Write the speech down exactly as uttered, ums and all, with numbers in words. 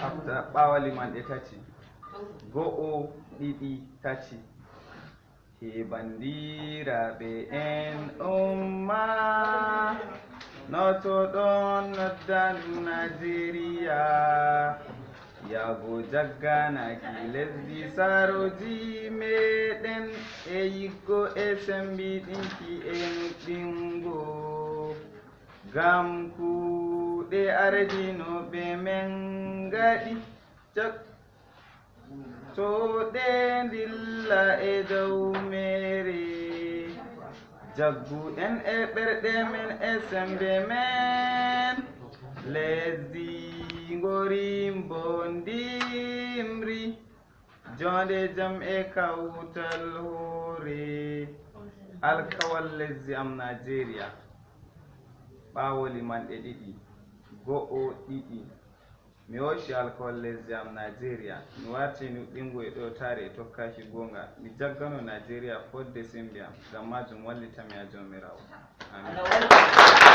Afta ɓaawo limanɗe tati. Go'o, ɗiɗi, tati. He bandiraaɓe en umma, no to ɗon noddanu Najeriya, yaago jagganaki lesdi saroji meɗen e yiggo e sembiɗinki e nuɗɗingo. Ngam kuuɗe ardinoɓe men ngaɗi, jag-, to ɗe ndilla e dow meere. Jagguɗen e ɓerɗe men e sembe men, lesdi ngori mbondimri. Jonde jam e kawtal hoore. Alkawal lesdi am Najeriya. Ɓaawo limanɗe ɗiɗi, go'o, ɗiɗi. Mi hooci alkawal lesdi am Najeriya. Mi warti nuɗɗingo e ɗowtaare e tokkaki goonga. Mi jaggano Najeriya fodde sembe am. Ngam maajum wallitam ya Jawmiraawo. Amin.